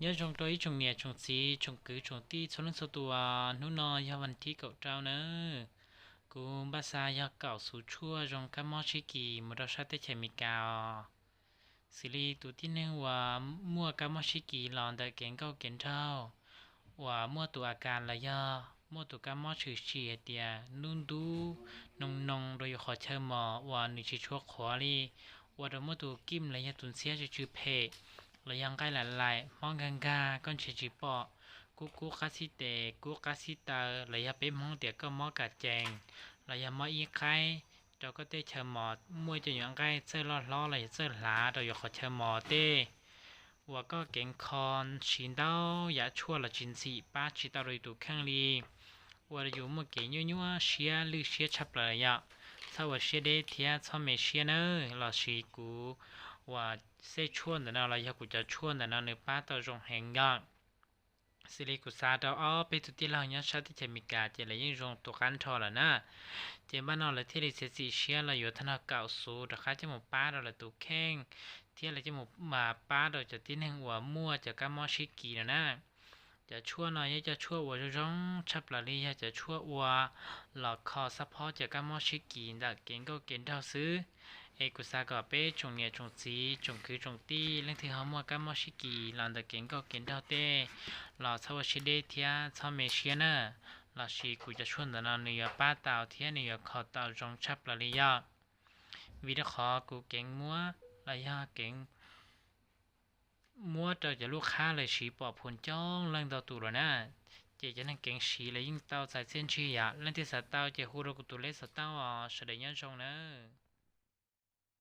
Nyob zoo rau ib tsoom niam tsoom txiv tsoom kwv tsoom tij txhua leej txhua tus, hnub no yog vas thib kaum rau nawb. Kuv npaj xa yog kaum xuv tshuaj zoo kab mob sib kis mus rau sab teb chaws Amelikas os. Xws li tus tib neeg uas muaj kab mob sib kis los ntawm kev nkauj kev nraug, uas muaj tus a kas los yog muaj tus kab mob tshwm sim hais tias ntub ntub noo noo rau yus qhov chaw mos uas nws tsis tshua qhuav li, ua rau muaj tus kim los yog tus ntxhiab tsw tsw phem, los yog nqaij laim laim mob nkag nkag koj ntsia tsis pom, kub kub qab xib tes kub qab xib taw los yog peb Hmoob tias koj mob kas cees, los yog mob ib qaib, rau koj tej chaw mos muaj ib co nyuam nqaij txawj loj hlob los yog txawj hlav rau yus qhov chaw mos tej, uas koj keev kho siv ntau yam tshuaj los tsis ntxim pab tsis tau rau yus tus kheej li, ua rau yus muaj kev nyuaj nyuaj siab lwj siab tshaj plaws yom. Txhob ua siab deb thiab txhob me siab nawb, los sis kuv uas xej tshuaj ntawm no los yog kuv cov tshuaj ntawm no nws pab tau zoo heev yom. Xws li kuv xa rau ob peb tus tij laug nyob sab teb chaws Amelikas ces lawv yeej zoo tus qab nrho lawm na. Ces npaj no lawv thiaj li txiav txim siab los yuav tag nrho kaum xuv rov qab coj mus pab rau lawv tus kheej, thiab lawv coj mus pab rau cov tib neeg uas muaj cov kab mob sib kis no na. Cov tshuaj no yog cov tshuaj uas zoo zoo tshaj plaws li yog cov tshuaj ua los kho xab phob cov kab mob sib kis ntawm kev nkauj kev nraug xwb. Es kuv xav kom peb tsoom niam tsoom txiv tsoom kwv tsoom tij leej twg ho muaj kab mob sib kis los ntawm kev nkauj kev nraug tej los txhob ua siab deb thiab txhob me siab na, los sis kuv cov tshuaj ntawm no nws yuav pab tau thiab nws yuav kho tau zoo tshaj plaws li yog. Vim rau qhov kuv keev muab los yog keev muab rau cov lub qhab lawv siv pom phoo coob leej ntau tus lawm na, ces cov neeg keev siv lawv yeej tau txais txiaj ntsig yom. Leej twg xav tau ces hu rau kuv tus lej xov tooj os, sawv daws nyob zoo nawb.